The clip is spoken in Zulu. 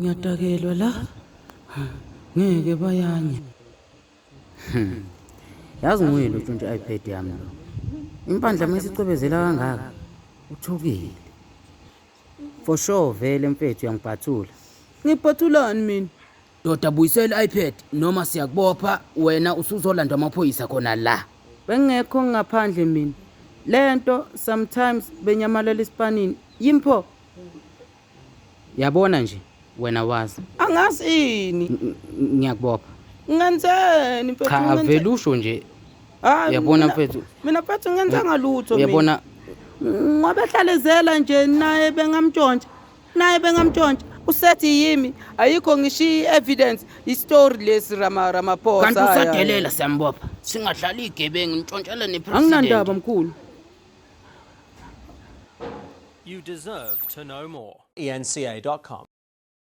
Ngiyadakelwa la. Ngeke bayanye. Yazi nguye lo tshontshe i-iPad yami lo. Impandla mayisicwebezela kangaka uthukile. For sure vele mfethu uyangibhathula. Ngibhathulani mina? Ndoda buyisela i-iPad noma siyakubopha wena usuzolandwa amaphoyisa khona la. Bengekho ngaphandle mina. Lento sometimes benyamalela isipanini. Yimpho. Yabona nje wena wazi. Angazi ini. Ngiyakubopha. Ngenzeni mfethu? Cha Ngenzeni? vele usho nje Hayi, uyabona mfethu. Mina mfethu ngenzanga lutho mina. Uyabona Ngoba ehlalezela nje naye bengamntshontsha. Naye bengamntshontsha. Usethi yimi ayikho ngisho i-evidence i-story lesi Rama Ramaphosa. Kanti usadelela siyambopha. Singadlali igebengu ntshontshela nepresident. Anginandaba mkhulu. You deserve to know more. enca.com.